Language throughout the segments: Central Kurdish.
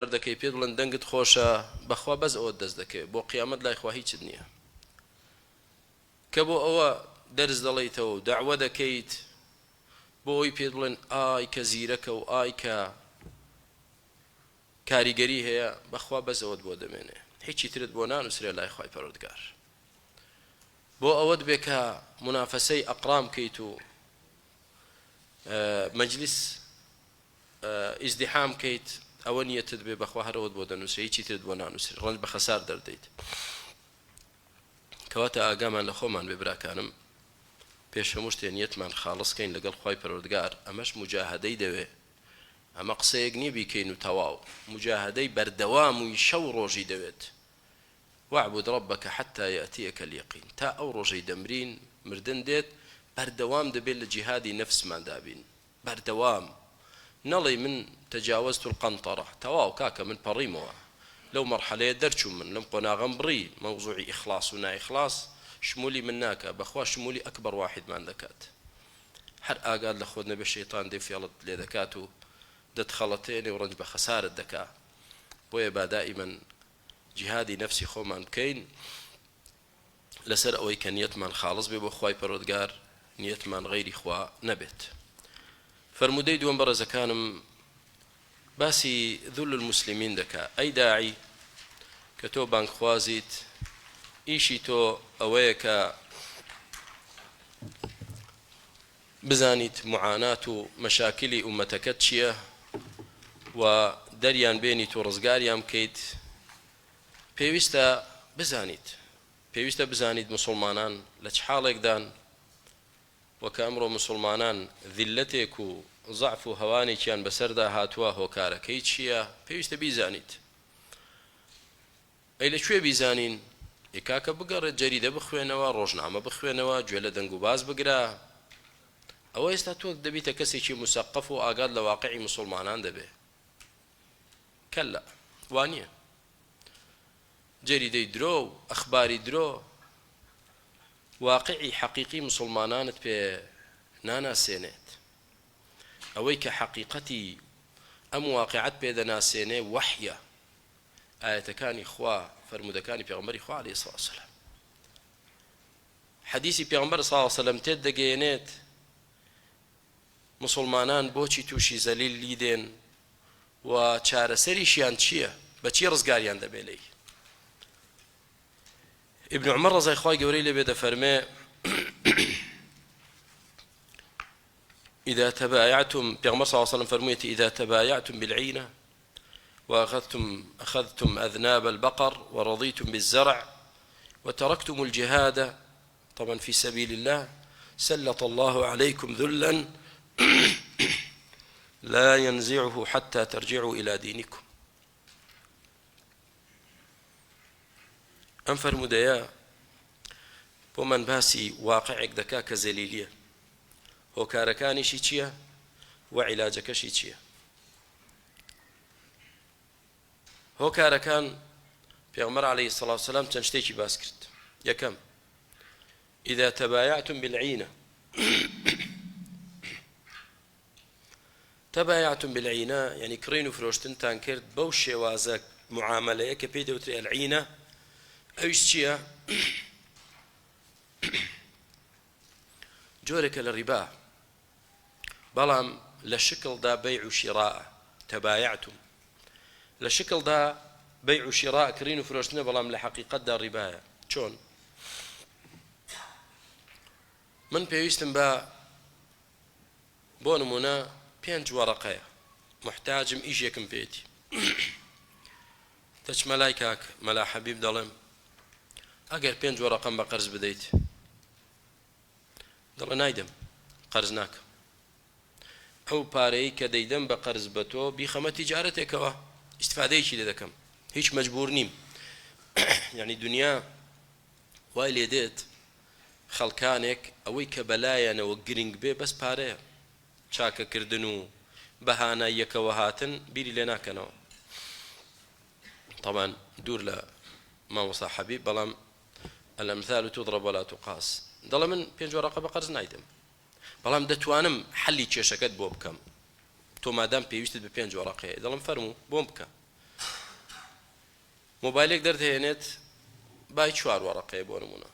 دەکەی پێت بڵێن دەنگت خۆشە بەخوا بەس ئەوەت دەست دەکەوێت بۆ قیامەت لای خوا هیچت نییە کە بۆ ئەوە دەرس دەڵێیتەوە و دەعوە دەکەیت بۆ ئەوی پێت بڵێن ئای کە زیرەکە و ئای کە کاریگەری هەیە بەخوا بەس ئەوەت بۆ دەمێنێ هیچی ترت بۆ نانووسرێ لای خوای پەروەردگار بۆ ئەوەت بێ کە منافەسەی ئەقرام کەیت و مەجلیس ئیزدیحام کەیت ئەوە نیەتت بێ بەخوا هەر ئەوەت بۆ دەنووسرێ هیچی ترت بۆ نانووسرێ ڕەنج بە خەسار دەردەیت کەواتە ئاگامان لە خۆمان بێ براکانم پێش هەموو شتێ نیەتمان خاڵس کەین لەگەڵ خوای پەروەردگار ئەمەش موجاهەدەی دەوێ ئەمە قسەیەک نییە بیکەین و تەواو موجاهەدەی بەردەوام و شەو ڕۆژی دەوێت واعبد ربک حتی یأتیک الیقین تا ئەو ڕۆژەی دەمرین مردن دێت بەردەوام دەبێت لە جیهادی نەفسماندا بین بەردەوام نەڵێی من تجاوزت القنطرە تەواو کاکە من پەڕیمەوە لەو مەرحەلەیە دەرچووم من لەم قۆناغەم بڕی مەوزوعی ئیخڵاس و نائیخڵاس شمولی من ناکا بەخوا شمولی ئەکبەر واحیدمان دەکات هەر ئاگات لە خۆت نەبێ شەیتان دێ فێڵت لێ دەکات و دەتخەڵەتێنێ و ڕەنج بە خەسارت دەکا بۆیە با دائیمەن جیهادی نەفسی خۆمان بکەین. لەسەر ئەوەی کە نیەتمان خاڵس بێ بۆ خوای پەروەردگار نیەتمان غەیری خوا نەبێت. فەرموودەی دووەم بەڕێزەکانم باسی ذل المسلمین دەکا ئەی داعی کە تۆ بانگخوازیت ئیشی تۆ ئەوەیە کە بزانیت معانات و مەشاکلی ئومەتەکەت چییە و دەریان بێنیت و ڕزگاریان بکەیت پێویستە بزانیت پێویستە بزانیت موسوڵمانان لە چ حاڵێکدان و کە ئەمڕۆ موسوڵمانان زیللەتێک و زەعف و هەوانێکیان بەسەردا هاتووە هۆکارەکەی چییە پێویستە بیزانیت ئەی لە کوێ بیزانین ئێ کاکە بگەڕێ جەریدە بخوێنەوە ڕۆژنامە بخوێنەوە گوێ لە دەنگ و باس بگرە ئەوە ئێستا تۆ دەبیتە کەسێکی مسەقەف و ئاگات لە واقعی مسلمانان دەبێ کەللا وانیە جەریدەی درۆ و ئەخباری درۆ واقعی حەقیقی مسوڵمانانت پێ ناناسێنێت. ئەوەی کە حەقیقەتی ئەم واقعەت پێ دەناسێنێ وەحیە، ئایەتەکانی خوا، فەرموودەکانی پێغەمبەری خوا علیە الصلوة والسلام. حەدیسی پێغەمبەر صلی اللە علیه وسلم تێت دەگەیەنێت مسوڵمانان بۆچی تووشی زەلیلی دێن و چارەسەریشیان چییە بەچی ڕزگاریان دەبێ لێی ابن عمر ڕزای خوای گەورەی لێبێ دەفەرمێ إذا تبايعتم پێغەمبەر صلى الله عليه وسلم فەرموویەتی إذا تبايعتم بالعينة وأخذتم أخذتم أذناب البقر ورضيتم بالزرع وتركتم الجهاد طبعا في سبيل الله سلط الله عليكم ذلا لا ينزعه حتى ترجعوا إلى دينكم ئەم فەرموودەیە بۆمان باسی واقعێک دەکا کە زەلیلیە هۆکارەکانیشی چییە و عیلاجەکەشی چییە هۆکارەکان پێغەمبەر عەلەیهی سڵاو سەلام چەند شتێکی باس کرد یەکەم إذا تبايعتم بالعينة تبايعتم بالعينة یعنی کڕین و فرۆشتنتان کرد بەو شێوازە معاملەیە کە پێی دەوترێ العینە ئەویش چییە؟ جۆرێکە لە ڕیبا بەڵام لە شکڵدا بەیع و شیڕاء، تبایعتم، لە شکڵدا بەیع و شیڕاء کڕین و فرۆشتنە بەڵام لە حەقیقەتدا ڕیبایە. چۆن؟ من پێویستم بە بۆ نمونە پێنج وەڕەقەیە محتاجم ئیشێکم پێیەتی دەچمە لای کاک مەلا حەبیب دەڵێم ئەگەر پێنج وەڕەقەم بە قەرز بدەیت دەڵێ نایدەم قەرز ناکەم ئەو پارەی کە دەیدەم بە قەرز بە تۆ بیخەمە تیجارەتێکەوە ئیسفادەیەکی لێ دەکەم هیچ مەجبور نیم یعنی دنیا وای لێ دێت خەڵکانێک ئەوەی کە بەلایەنەوە گرنگ بێ بەس پارەیە چاکەکردن و بەهانای یەکەوە هاتن بیری لێ ناکەنەوە طبعا دوور لە مامۆستا حەبیب بەڵام الامثال تضرب ولا تقاس دەڵێ من پێنج وەرەقە بە قەرز نایدەم بەڵام دەتوانم حەلی کێشەکەت بۆ بکەم تۆ مادام پێویستت بە پێنج وەرەقەیە دەڵم فەرموو بۆم بکە. مۆبایلێک دەردەهێنێت بای چوار وەڕەقەیە بۆ نمونە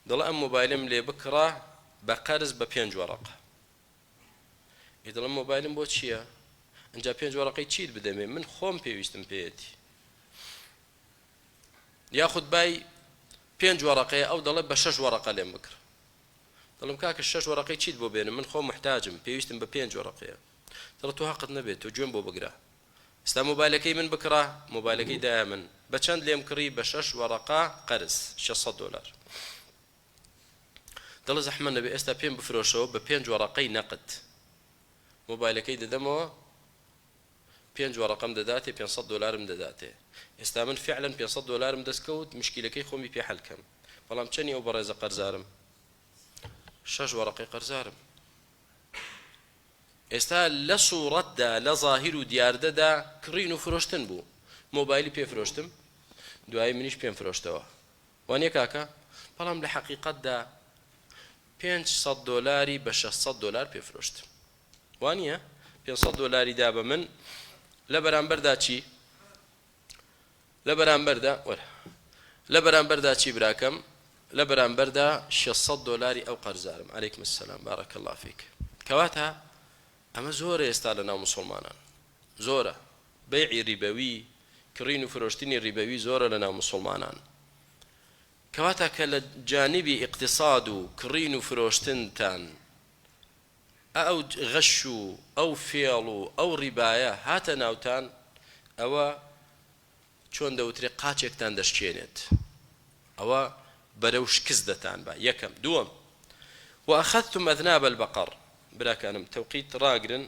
دەڵێ ئەم مۆبایلم لێ بکڕە بە قەرز بە پێنج وەڕەقە. ئێ دەڵێم مۆبایلم بۆ چییە؟ ئینجا پێنج وەڕەقەی چیت بدەمێ من خۆم پێویستم پێیەتی. یاخود بای پێنج وەڕەقەیە ئەو دەڵێ بە شەش وەڕەقە لێم بکڕ. دەڵێم کاکە شەش وەڕەقەی چیت بۆ بێنم من خۆم محتاجم پێویستم بە پێنج وەڕەقەیە. دەڵێ تۆ هەقت نەبێت تۆ گوێم بۆ بگرە. ئێستا مۆبایلەکەی من بکڕە، مۆبایلەکەی دایە من، بە چەند لێم کڕی، بە شەش وەڕەقە قەرز، 600 دۆلار. دەڵێ زەحمەت نەبێ ئێستا پێم بفرۆشەوە بە پێنج وەڕەقەی نەقد. مۆبایلەکەی دەدەمەوە، پێنج وەڕەقەم دەداتێ، 500 دۆلارم دەداتێ. ئێستا من فعلەن 500 دۆلارم دەست کەوت، مشکیلەکەی خۆمی پێ حەل کەم. بەڵام چەنی ئەو بەڕێزە قەرزارم؟ شەش وەڕەقەی قەرزارم. ئێستا لە سوڕەتدا لە زاهیر و دیاردەدا کڕین و فرۆشتن بوو مۆبایلی پێ فرۆشتم دوایی منیش پێم فرۆشتەوە وانیە کاکە بەڵام لە حەقیقەتدا 500 دۆلاری بە 600 دۆلار پێ فرۆشتم وانیە 500 دۆلاری دا بە من لە بەرامبەردا چی لە بەرامبەردا وەرە لە بەرامبەردا چی براکەم لە بەرامبەردا 600 دۆلاری ئەو قەرزارم علیکم السلام بارک الله فیک کەواتە ئەمە زۆرە ئێستا لە ناو مسلمانان زۆرە بەیعی ریبەوی کڕین و فرۆشتنی ریبەوی زۆرە لە ناو مسلمانان کەواتە کە لە جانبی ئیقتصاد و کڕین و فرۆشتنتان ئەو غەش و ئەو فێڵ و ئەو ڕیبایە هاتە ناوتان، ئەوە چۆن دەوترێ قاچێکتان دەشکێنێت، ئەوە بەرەو شکست دەتانبا، یەکەم. دووەم، وأخذتم أذناب البقر، براکانم تەوقیت ڕاگرن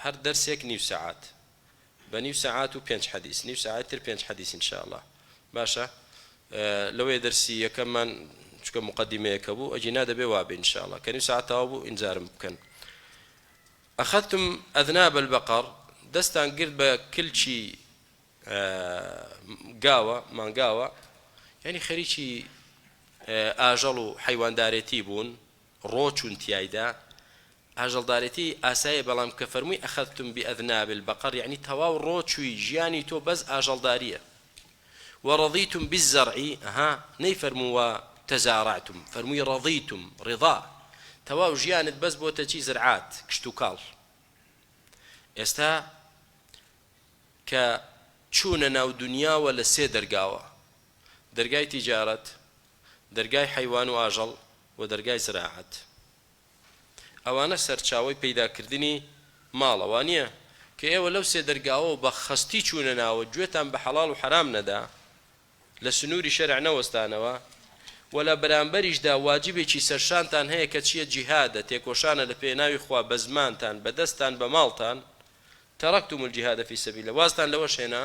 هەر دەرسێک نیو سەعات، بە نیو سەعات و پێنج حەدیس نیو سەعات تر پێنج حەدیس ان شاء اللە باشە لەوەیە دەرسی یەکەممان چونکە مقدمەیەکە بوو ئەگینا دەبێ وابێ ان شاء اللە کە نیو سەعات تەواو بوو ئینجارم بکەن اخذتم اذناب البقر دەستان گرت بە کلکی گاوە مانگاوە یعنی خەریکی ئاژەڵ و حەیواندارێتی بوون ڕۆچون تیایدا ئاژەڵدارێتی ئاسایە بەڵام کە فەرمووی اخذتم باذناب البقر یەعنی تەواو ڕۆچووی ژیانی تۆ بەس ئاژەڵداریە ورضیتم بالزرع ئەها نەیفەرموو وتزارعتم فەرمووی رضیتم رضا تەواو ژیانت بەس بۆتە چی زرعات کشتوکاڵ ئێستا کە چوونە ناو دنیاوە لە سێ دەرگاوە دەرگای تیجارەت دەرگای حەیوان و ئاژەڵ و دەرگای زراعەت ئەوانە سەرچاوەی پەیداکردنی ماڵە وانیە؟ کە ئێوە لەو سێ دەرگاوەوە بە خەستی چوونە ناوە گوێتان بە حەڵاڵ و حەرام نەدا لە سنووری شەرع نەوەستانەوە وە لە بەرامبەریشدا واجبێکی سەرشانتان هەیە کە چیە جیهادە تێکۆشانە لە پێناوی خوا بە زمانتان بە دەستتان بە ماڵتان ترکتم الجهاد فی سبیل اللە وازتان لەوەش هێنا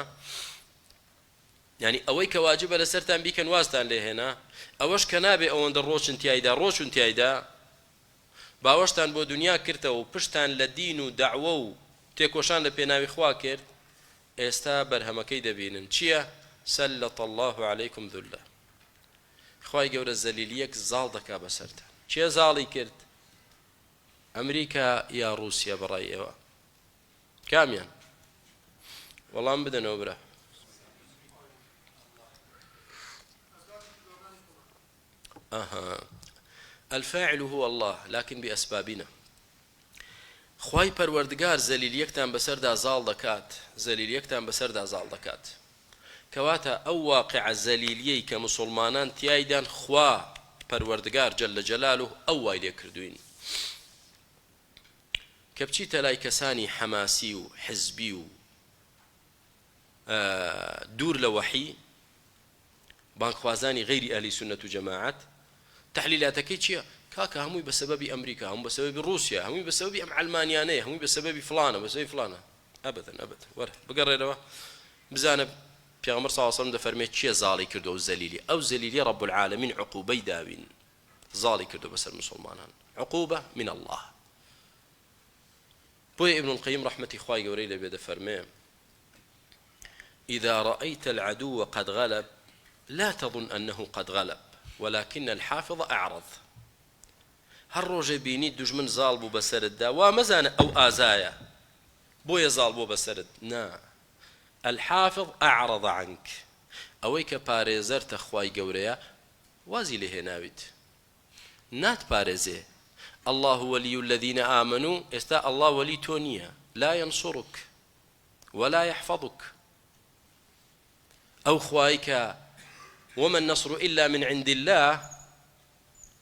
یانی ئەوەی کە واجبە لەسەرتان بیکەن وازتان لێ هێنا، ئەوەش کە نابێ ئەوەندە ڕۆچن تیایدا ڕۆچون تیایدا، باوەشتان بۆ دونیا کردەوە و پشتان لە دین و دەعوە و تێکۆشان لە پێناوی خوا کرد، ئێستا بەرهەمەکەی دەبینن چیە؟ سلط اللە علیکم ذلە خوای گەورە زەلیلیەک زاڵ دەکا بەسەرتان. کێ زاڵی کرد؟ ئەمریکا یا ڕوسیا بەڕای ئێوە؟ کامیان؟ وەڵام بدەنەوە برا. ئەها الفاعل هو الله لكن بأسبابنا خوای پەروەردگار زەلیلیەکتان بەسەردا زاڵ دەکات زەلیلیەکتان بەسەردا زاڵ دەکات کەواتە ئەو واقعە زەلیلیەی کە مسلمانان تیایدان خوا پەروەردگار جل جلاله ئەو وای لێ کردوین کە بچیتە لای کەسانی حەماسی و حزبی و دوور لە وەحی، بانگخوازانی غەیری ئەهلی سوننەت و جەماعەت، تەحلیلاتەکەی چییە؟ کاکە هەمووی بە سەبەبی ئەمریکا، هەموو بە سەبەبی ڕووسیا، هەمووی بە سەبەبی ئەم عەلمانیانەیە، هەمووی بە سەبەبی فڵانە، بە سەبەبی فڵانە. ئەبەدەن ئەبەدەن. وەرە بگەڕێرەوە بزانە پێغەمبەر صلی اللە علیه و سلم دەفەرمێ کێ زاڵی کردووە ئەو زەلیلی؟ ئەو زەلیلی رب العالمین عقوبەی داوین. زاڵی کردوە بەسەر موسڵمانان عقوبە من اللە بۆیە ابن القیم ڕەحمەتی خوای گەورەی لێبێ دەفەرمێ اذا رأيت العدو قد غلب لا تظن أنه قد غلب ولكن الحافظ أعرض هەر ڕۆژێ بینی دوژمن زاڵ بوو بەسەرتدا وا مەزانە ئەو ئازایە بۆیە زاڵ بووە بەسەرت نا. الحافظ اعرض عنک ئەوەی کە پارێزەرتە خوای گەورەیە وازی لێ هێناویت ناتپارێزێ اللە ولی الذین آمنوا ئێستا اللە وەلی تۆ نییە لا ینصرک ولا یحفظک ئەو خوای کە وما النصر إلا من عند الله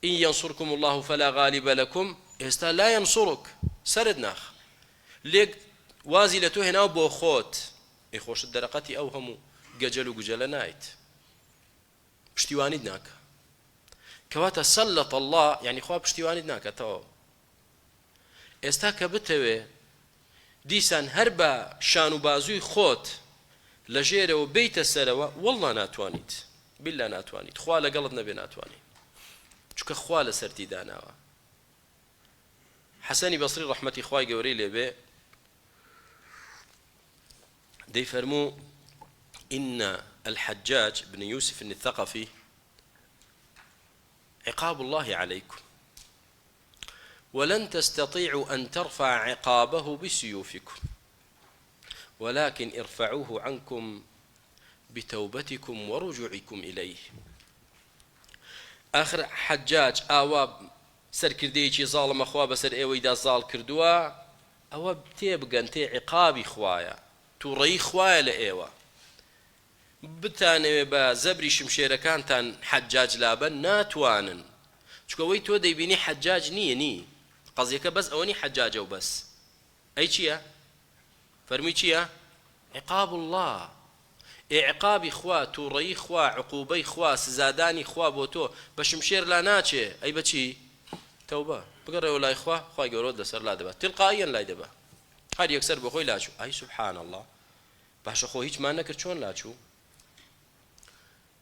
إن ينصركم الله فلا غالب لكم ئێستا لا ينصرك سەرت ناخ لێک وازی لە تۆ هێناو بۆ خۆت ئەی خۆشت دەرەقەتی ئەو هەموو گەجەل و گوجەلە نایت پشتیوانیت ناکا کەواتە سلط اللە یعنی خوا پشتیوانیت ناکا تەواو ئێستا کە بتەوێ دیسان هەر بە شان و بازووی خۆت لە ژێرەوە بیتە سەرەوە واللە ناتوانیت بالله ناتوانیت خوا لەگەڵت نەبێ ناتوانیت چونکە خوا لەسەرتی داناوە حەسەنی بەسری ڕەحمەتی خوای گەورەی لێبێ دەیفەرموو، ان الحجاج بن یوسف الثقفی عقاب اللە علیکم ولن تستطیعوا ان ترفع عقابه بسیوفکم ولکن ارفعوه عنکم بتوبتکم ورجوعکم الیه. ئاخر حەجاج ئاوا سەرکردەیەکی زاڵمە خوا بەسەر ئێوەیدا زاڵ کردووە، ئەوە تێبگەن تێ عیقابی خوایە، توڕەیی خوایە لە ئێوە. بتانەوێ بە زەبری شمشێرەکانتان حەجاج لابەن ناتوانن. چونکە ئەوەی تۆ دەیبینی حەجاج نییە نی. قەزیەکە بەس ئەوە نی حەجاجە و بەس. ئەی چییە؟ فەرمووی چییە؟ عقاب اللە. ئێ عقابی خوا، توڕەیی خوا، عقوبەی خوا، سزادانی خوا بۆ تۆ بە شمشێر لا ناچێ، ئەی بە چی؟ تەوبە، بگەڕێوە لای خوا، خوای گەورەت لەسەر لا دەبات، تلقائیەن لای دەبا، هەر یەکسەر بۆ خۆی لاچوو، ئای سبحان اللە، باشە خۆ هیچمان نەکرد چۆن لاچوو؟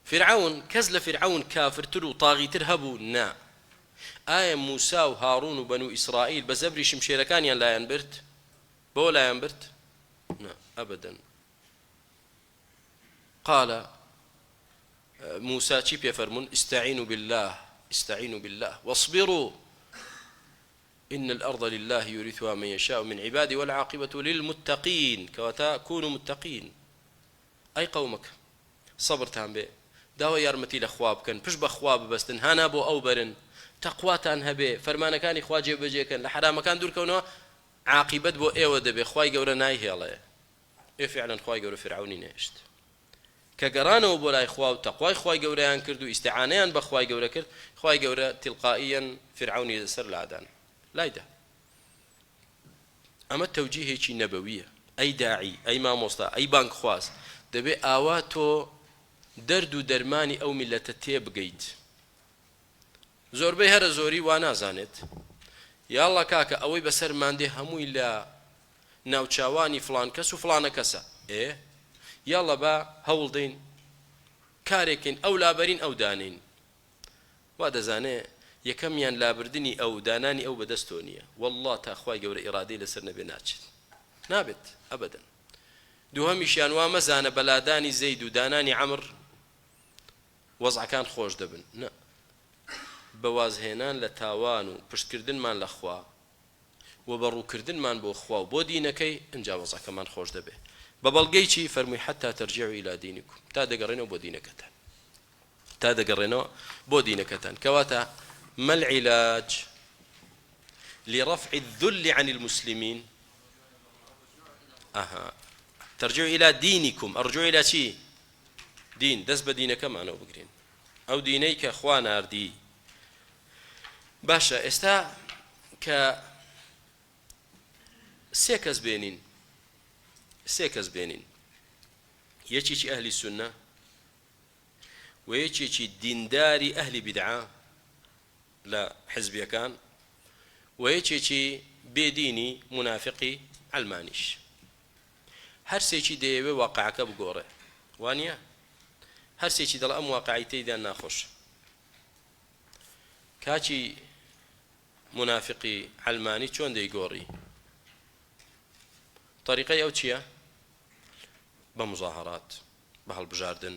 فیرعەون، کەس لە فیرعەون کافرتر و تاغیتر هەبوو؟ نا. ئایا موسا و هاڕون و بەنو ئیسرائیل بە زەبری شمشێرەکانیان لایان برد؟ بەوە لایان برد؟ نا، ئەبەدەن. قال موسا چی پێ فەرموون استعینوا بالله استعینوا بالله واصبروا إن الأرض لله يورثها من يشاء من عباده والعاقبة للمتقين کەواتە كونوا متقين ئەی قەومەکە سەبرتان بێ داوای یارمەتی لە خوا بکەن پشت بە خوا ببەستن هانا بۆ ئەو بەرن تەقواتان هەبێ فەرمانەکانی خوا جێبەجێکەن لە حەرامەکان دوورکەونەوە عاقیبەت بۆ ئێوە دەبێ خوای گەورە نایهێڵێ ئێ فعلەن خوای گەورە فیرعەونی نەهێشت کە گەڕانەوە بۆ لای خوا و تەقوای خوای گەورەیان کرد و ئیستعانەیان بە خوای گەورە کرد خوای گەورە تلقائیەن فیرعەونی لەسەر لادان لایدا ئەمە تەوجیهێکی نەبەویە ئەی داعی ئەی مامۆستا ئەی بانگخواز دەبێ ئاوا تۆ دەرد و دەرمانی ئەو میلەتە تێبگەیت زۆربەی هەرە زۆری وا نازانێت یاڵڵا کاکە ئەوەی بەسەرمان دێ هەمووی لە ناوچاوانی فڵان کەس و فڵانە کەسە ئێ یاڵڵا با هەوڵ دەین کارێکین ئەو لابەرین ئەو دانین وا دەزانێ یەکەمیان لابردنی ئەو دانانی ئەو بەدەستۆ نییە والله تا خوای گەورە ئیرادەی لەسەر نەبێ ناچێت نابێت ئەبەدەن دووهەمیشیان وا مەزانە بەلادانی زەید و دانانی عەمر وەزعەکان خۆش دەبن نا بە وازهێنان لە تاوان و پشتکردنمان لە خوا و بە ڕووکردنمان بۆ خوا و بۆ دینەکەی ئنجا وەزعەکەمان خۆش دەبێ بە بەڵگەی چی فەرمووی حتی ترجعوا الی دینکم تا دەگەڕێنەوە بۆ دینەکەتان تا دەگەڕێنەوە بۆ دینەکەتان کەواتە ما العلاج لرفع الذل عن المسلمين أها ترجعوا إلى دينكم الرجوع إلى چی دین دەست بە دینەکەمانەوە بگرین ئەو دینەی کە خوا ناردی باشە ئێستا کە سێ کەس بێنین سێ کەس بێنین یەکێکی ئەهلی سنە و یەکێکی دینداری ئەهلی بیدعا لە حزبیەکان و یەکێکی بێدینی منافقی عەلمانیش هەرسێکی دەیەوێ واقعەکە بگۆڕێ وانیە؟ هەرسێکی دەڵێ ئەم واقعەی تێیدا ناخۆشە. کاکی مونافقی عەلمانی چۆن دەیگۆڕی؟ تەریقەی ئەو چییە؟ بە مزاهرات، بە هەڵبژاردن،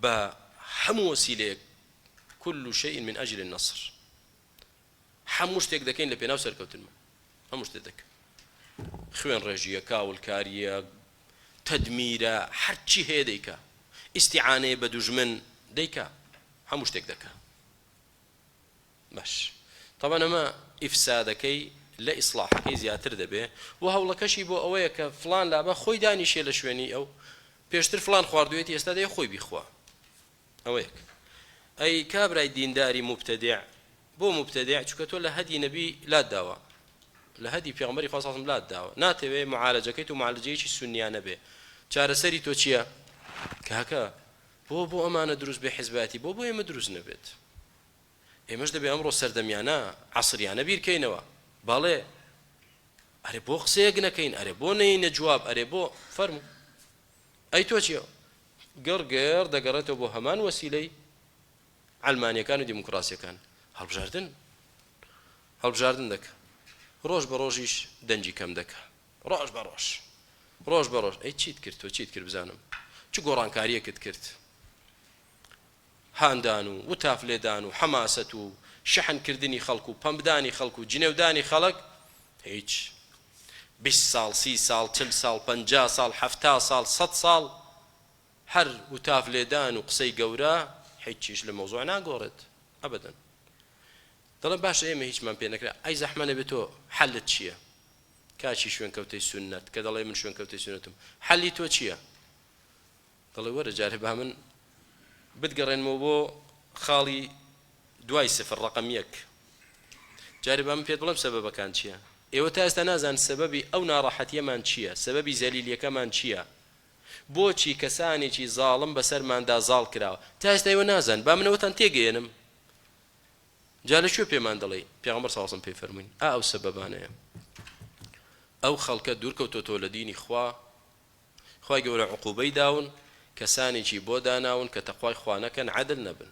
بە هەموو وەسیلەیەک كل شيء من أجل النصر هەموو شتێک دەکەین لە پێناو سەرکەوتنمان هەموو شتێک دەکەین خوێن ڕێژیە کاولکاریە. تەدمیرە، هەرچی هەیە دەیکا. ئیستیعانەیە بە دوژمن دەیکا. هەموو شتێک دەکا. باش تەبعەن ئەمە ئیفسادەکەی لە ئیسڵاحەکەی زیاتر دەبێ و هەوڵەکەشی بۆ ئەوەیە کە فڵان لابا خۆی دانیشێ لە شوێنی ئەو پێشتر فڵان خواردوێتی ئێستا دەیە خۆی بیخوا. ئەوە یەک. ئەی کابرای دینداری موبتەدیع بۆ موبتەدیع چونکە تۆ لە هەدی نەبی لات داوە لە هەدی پێغەمبەری خوا صلی لات داوە ناتەوێ معالەجەکەی تۆ معالەجەیەکی سوننیانە بێ چارەسەری تۆ چییە کاکە بۆ بۆ ئەمانە دروست بێ حزبایەتی بۆ بۆ ئێمە دروست نەبێت ئێمەش دەبێ ئەمڕۆ سەردەمیانە عەسریانە بیرکەینەوە بەڵێ ئەرێ بۆ قسەیەک نەکەین ئەرێ بۆ نەینە جواب ئەرێ بۆ فەرموو ئەی تۆ چیە گڕ گڕ دەگەڕێتەوە بۆ هەمان وەسیلەی عەلمانیەکان و دیموکراسیەکان هەڵبژاردن هەڵبژاردن دەکە ڕۆژ بە ڕۆژیش دەنگی کەم دەکە ڕۆژ بە ڕۆژ ڕۆژ بە ڕۆژ ئەی چیت کرد تۆ چیت کرد بزانم چ گۆڕانکاریەکت کرد هاندان و وتاف لێدان و حەماسەت و شەحن کردنی خەڵک و پەمپدانی خەڵک و جنێودانی خەڵک هیچ 20 ساڵ 30 ساڵ 40 ساڵ 50 ساڵ 70 ساڵ 100 ساڵ هەر وتاف لێدان و قسەی گەورە هیچیش لە مەوزوع ناگۆڕێت ئەبەدەن دەڵێن باشە ئێمە هیچمان پێ نەکرا ئەی زەحمە نەبێت تۆ حەلت چییە کاکی شوێنکەوتەی سوننەت کە دەڵێ من شوێنکەوتەی سوننەتم حەلی تۆ چییە دەڵێ وەرە جارێ با من بتگەڕێنمەوە بۆ خاڵی دوای سفر ڕقم یەک جارێ با من پێت بڵێم سەبەبەکان چییە ئێوە تا ئێستا نازان سەبەبی ئەو ناڕەحەتیەمان چییە سەبەبی زەلیلیەکەمان چییە بۆچی کەسانێکی زاڵم بەسەرماندا زاڵ کراوە تا ئێستا ئێوە نازان با منەوەتان تێگەیەنم جا لە کوێ پێمان دەڵێی پێغەمبەر صلی اللە پێی فەرمووین ئا ئەو سەبەبانەیە ئەو خەڵکە دوورکەوتۆتەوە لە دینی خوا خوای گەورە عقوبەی داون کەسانێکی بۆ داناون کە تەقوای خوا نەکەن عەدل نەبن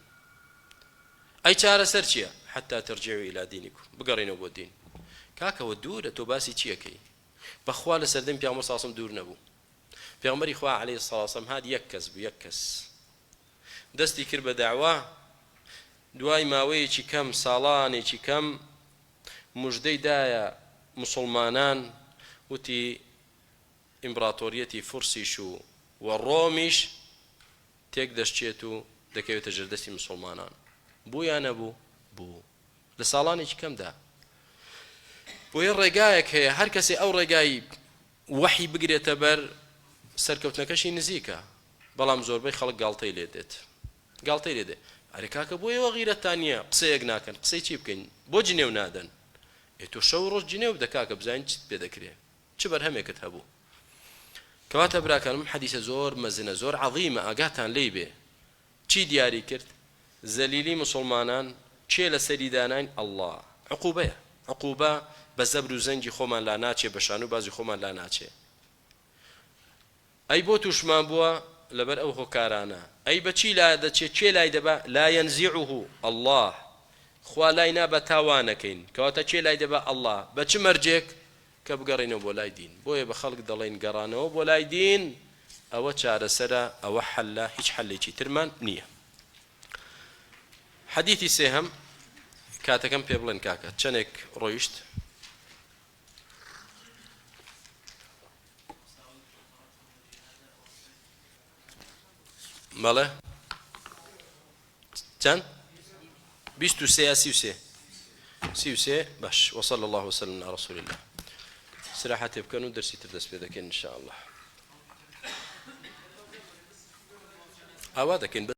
ئەی چارەسەر چییە حتا ترجعوا الى دینکم بگەڕینەوە بۆ دین کاکەوە دوورە تۆ باسی چیەکەی بەخوا لە سەردەمی پێغەمبەر صلی اللە دوور نەبوو پێغەمبەری خوا علیه الصلاة والسلام هات یەک کەس بوو یەک کەس دەستی کرد بە دەعوە، دوای ماوەیەکی کەم، ساڵانێکی کەم، موژدەی دایە موسوڵمانان، وتی، ئیمبراتۆریەتی فورسیش و و ڕۆمیش تێک دەشچێت و دەکەوێتە ژێردەستی موسوڵمانان. بوو یا نەبوو؟ بوو. لە ساڵانێکی کەمدا. بۆیە ڕێگایەک هەیە، هەر کەسێ ئەو ڕێگای وەحی بگرێتە بەر، سەرکەوتنەکەشی نزیکە. بەڵام زۆربەی خەڵک گاڵتەی لێ دێت گاڵتەی لێ دێ ئەرێ کاکە بۆ ئێوە غیرەتتان نییە قسەیەک ناکەن قسەی چی بکەین بۆ جنێو نادەن ئێ تۆ شەو ڕۆژ جنێو بدە کاکە بزانین چیت پێ دەکرێ چ بەرهەمێکت هەبوو کەواتە براکانم حەدیسە زۆر مەزنە زۆر عەظیمە ئاگاتان لێی بێ چی دیاری کرد زەلیلی مسوڵمانان کێ لەسەری داناین اللە عقوبەیە عقوبە بە زەبر و زەنگی خۆمان لا ناچێ بە شان و بازی خۆمان لا ناچێ ئەی بۆ توشمان بووە؟ لەبەر ئەو هۆکارانە. ئەی بە چی لا دەچێ؟ کێ لای دەبا؟ لا ینزعه اللە، خوا لای نابا تا وا نەکەین. کەواتە کێ لای دەبا؟ اللە. بە چ مەرجێک؟ کە بگەڕێینەوە بۆ لای دین. بۆیە بە خەڵک دەڵێین گەڕانەوە بۆ لای دین ئەوە چارەسەرە، ئەوە حەلە، هیچ حەلێکی ترمان نییە. حەدیثی سێهەم، کاتەکەم پێ بڵێن کاکە چەنێک ڕۆیشت؟ بەڵێ چەند؟ 23 یا 33 33 باش وصلى الله وسلم على رسول الله سراحەتێ بکەن و دەرسی تر دەست پێ دەکەین ان شاء الله ئاوا دەکەین.